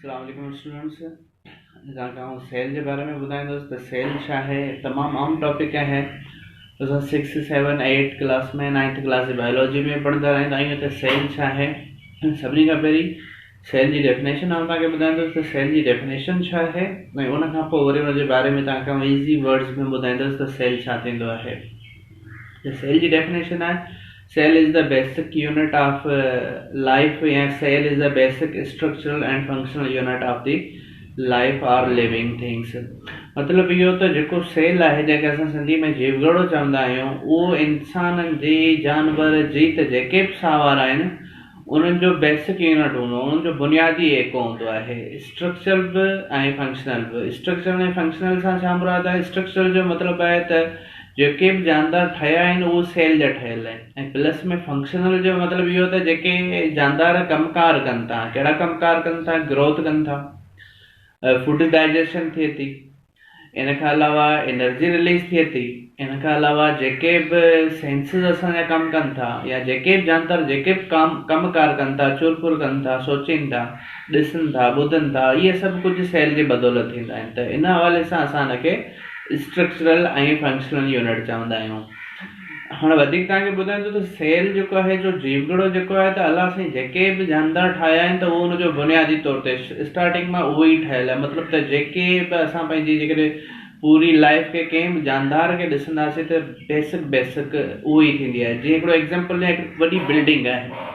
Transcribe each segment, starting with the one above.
السلام عليڪم اسٽوڊنٽس توهان کي آئون سيل جي باري ۾ ٻڌائيندس ته سيل ڇا آهي تمام عام ٽاپڪ آهي اسان six seven eight class ۾ ninth class جي بايولاجي ۾ پڙهندا رهندا آهيون ته سيل ڇا آهي سڀني کان پهرين سيل جي ڊيفينيشن آئون توهان کي ٻڌائيندس ته سيل جي ڊيفينيشن ڇا آهي ۽ ان کان پوء وري ان جي باري ۾ توهان کي آئون ايزي ورڊز ۾ ٻڌائيندس ته سيل ڇا ٿيندو آهي ته سيل جي ڊيفينيشن آهي Cell is the basic unit of life يا Cell is the basic structural and functional unit of the life or living things مطلب اهو ته جيڪو سيل آهي جنهن کي اسان سنڌي ۾ جيوگهرڙو چوندا آهيون اهو انسانن جي جانور جيت جيڪي به ساهوارا آهن انهن جو بيسڪ يونٽ هوندو آهي انهن جو بنيادي ايڪو هوندو آهي اسٽرڪچرل به ۽ فنڪشنل به اسٽرڪچرل ۽ فنڪشنل سان ڇا مراد آهي اسٽرڪچرل جو مطلب آهي ته جيڪي به جاندار ٺهيا آهن اهي سيل جا ٺهيل آهن ۽ پلس ۾ فنڪشنل جو مطلب اهو ته جيڪي جاندار ڪم ڪار ڪن ٿا ڪهڙا ڪم ڪار ڪن ٿا گروٿ ڪن ٿا فوڊ ڊائجيشن ٿئي ٿي ان کان علاوه انرجي رليز ٿئي ٿي ان کان علاوه جيڪي به سينسز اسان جا ڪم ڪن ٿا يا جيڪي به جاندار جيڪي به ڪم ڪم ڪار ڪن ٿا چر ڦر ڪن ٿا سوچين ٿا ڏسن ٿا ٻڌن ٿا اهي سڀ ڪجهه سيل جي بدولت ٿيندا آهن ته ان حوالي سان اسان ان کي اسٽرڪچرل ۽ فنڪشنل يونٽ چوندا آهيون. هاڻ وڌيڪ توهان کي ٻڌايان ٿو ته سيل جيڪو آهي جو جيوگهرڙو جيڪو آهي ته الله سائين جيڪي به جاندار ٺاهيا آهن ته اهو ان جو بنيادي طور تي اسٽارٽنگ مان اهو ئي ٺهيل آهي مطلب ته جيڪي به اسان پنهنجي جيڪڏهن پوري لائف کي ڪنهن به جاندار کي ڏسنداسين ته بيسڪ بيسڪ اهو ئي ٿيندي آهي جيئن هڪڙو ايگزامپل ڏيان هڪ وڏي بلڊنگ آهي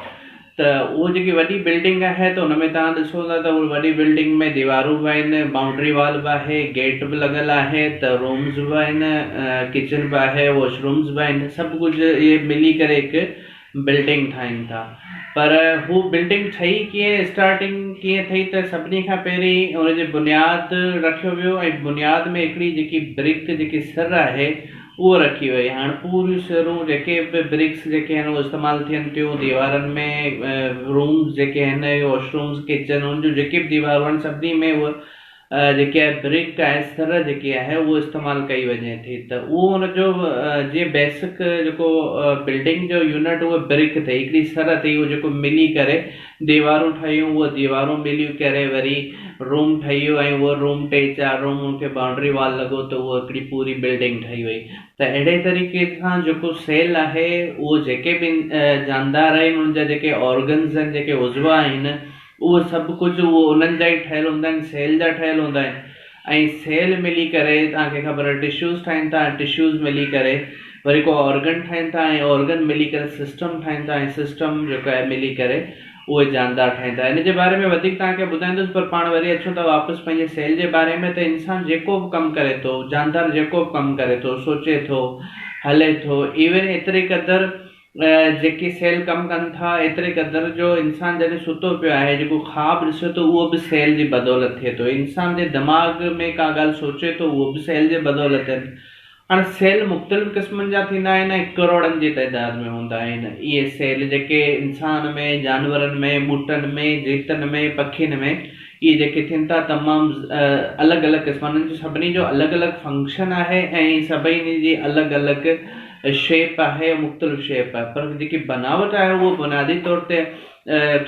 ته اهو جيڪي وڏي بلڊنگ آهي ته ان ۾ توهان ڏسو ٿا ته اهو وڏي بلڊنگ ۾ ديوارون به آهن بائونڊري وال به آهي گيٽ به لڳل آهي ته رومز به آهن ڪچن به آهي واش رومز به آهن سڀ ڪجهه اهي ملي ڪري هڪ بلڊنگ ٺاهين ٿا پر هو بلڊنگ ٺهي ڪيئن اسٽارٽنگ ڪيئن ٿي ته سڀني کان پهرين ان جي بنياد رکيو ويو ۽ بنياد ۾ هڪڙي جيڪي برڪ جيڪي سر آهي اهو رکي وئي. هاڻ پوريون سرون جيڪي به برڪس جيڪي آهن اهي استعمال ٿين ٿيون ديوارن ۾ رومز جيڪي آهن واش رومز ڪچن ان جون جيڪي به ديوارون آهن سڀني ۾ اهو جيڪي آهي برڪ آهي سر جيڪي آهي اهو استعمال ڪئي وڃي ٿي ته اهو ان جو جيئن بيسڪ جيڪو بلڊنگ جو يونٽ اهو برڪ ٿئي هڪڙي سر ٿئي اهو جيڪو ملي ڪري ديوارون ٺهيون اهي ديوارون مليون ڪري وري روم ٺهي ويو ۽ اهو روم ٽي چار روم ان کي بائونڊري وال لڳو ته اهو هڪڙي پوري بلڊنگ ٺهي وئي ته اهڙي طريقي سان جيڪو سيل آهي اهو جيڪي به جاندار آهن انهن جا جيڪي آرگنز آهن جيڪي عضوا آهن اهو سڀ ڪجهه اهو انهن جا ئي ٺهيل هوندا آهن سيل جا ٺهيل هوندا آهن ۽ سيل ملي ڪري توهان کي خبر آهي ٽشوز ٺاهين ٿا ۽ ٽشوز ملي ڪري وري ڪو آرگن ٺاهين ٿا ۽ آرگن ملي ڪري سسٽم ٺاهين ٿا ۽ سسٽم جيڪو آهي ملي ڪري اهي جاندار ٺاهين ٿا ان جي باري ۾ وڌيڪ توهان کي ٻڌائيندس پر پاڻ وري اچون ٿا واپس پنهنجي سيل جي باري ۾ ته انسان جيڪو به ڪم ڪري ٿو جاندار جيڪو به ڪم ڪري ٿو سوچي ٿو هلي ٿو ايون ايتري قدر جيڪي سيل ڪم ڪن ٿا ايتري قدر جو انسان جڏهن ستو پيو آهي جيڪو خواب ڏسي ٿو اهو به سيل جي بدولت ٿئي ٿو انسان جي دماغ ۾ ڪا ڳالهه سوچي ٿو اهو به سيل جي بدولت آهن هاڻي سيل مختلف قسمن جا ٿيندا آهن ۽ ڪروڙن جي تعداد ۾ هوندا آهن اهي سيل جيڪي انسان ۾ جانورن ۾ ٻوٽن ۾ جيتن ۾ پکين ۾ اهي جيڪي ٿين ٿا تمام الڳ الڳ قسمن انهن جو سڀني جو الڳ الڳ فنڪشن آهي ۽ سڀني جي الڳ الڳ شيپ آهي مختلف شيپ آهي پر جيڪي بناوٽ آهي اهو بنيادي طور تي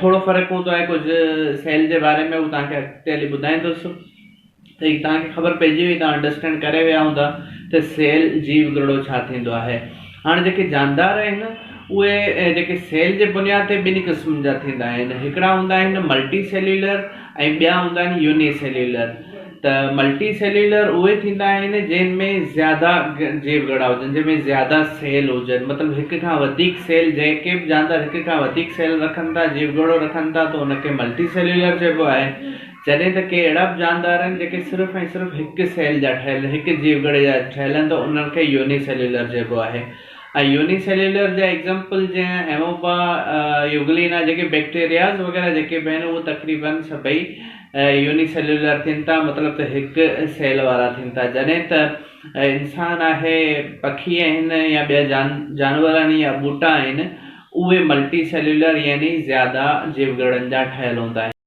ٿورو فرق هوندو آهي ڪجهه سيل جي باري ۾ هو توهان کي اڳتي هلي ٻڌائيندس ته هي توهان کي خبر پئجي وئي توهان انڊرسٽينڊ ڪري ويا هوندا ته سيل جيو گهرڙو ڇا ٿيندو آهي هاڻي جيڪي جاندار آهن اهي جيڪي سيل جي بنياد تي ٻن قسمن جا ٿيندا آهن هڪڙا هوندا آهن ملٽي سيلولر ۽ ٻيا هوندا آهن يوني سيلولر ته ملٽي سيلولر اهي ٿيندا آهن جنهن ۾ زياده جيوگهرڙا هجن جنهن ۾ زياده سيل هجن مطلب هڪ کان وڌيڪ سيل جيڪي به جاندار هڪ کان وڌيڪ سيل رکن ٿا جيوگهرڙو رکن ٿا ته ان کي ملٽي سيلولر چئبو آهي جڏهن ته ڪي اهڙا به جاندار آهن جيڪي صرف ۽ صرف هڪ سيل جا ٺهيل هڪ جيوگهرڙي جا ٺهيل آهن ته انهن کي يوني سيلولر چئبو آهي ۽ يوني سيلولر جا ايگزامپل جيئن ايموبا يوگلينا جيڪي بيڪٽيرياز وغيره جيڪي به آهن اهي تقريبن سڀئي يوني سيلولر ٿين ٿا مطلب ته هڪ سيل وارا ٿين ٿا جڏهن ته انسان آهي پکي آهن يا ٻيا جانور آهن يا ٻوٽا آهن اهي ملٽي سيلولر يعني زياده جيوگهرڙن جا ٺهيل هوندا آهن.